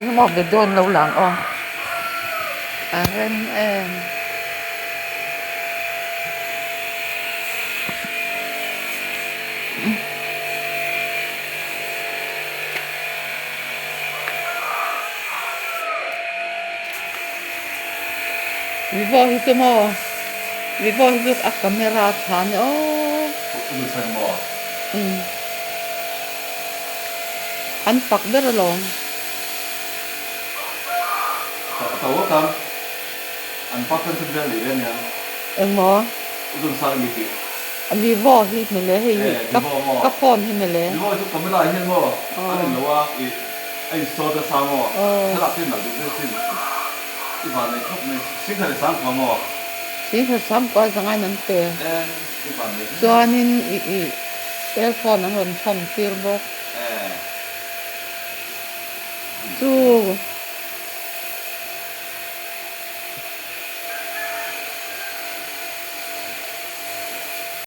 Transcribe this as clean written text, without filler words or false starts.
Engemaw video an lo lang aw a rem em. Vivo hi chu maw Vivo hi chu a camera a tha a ni aw. An fak ber alawm. Engmaw? Vivo hi hmel e hei hi ka phone hi hmel e. Singkhat sangkua zangain an pe. Chuanin i earphone an rawn thawn tir bawk. Chu.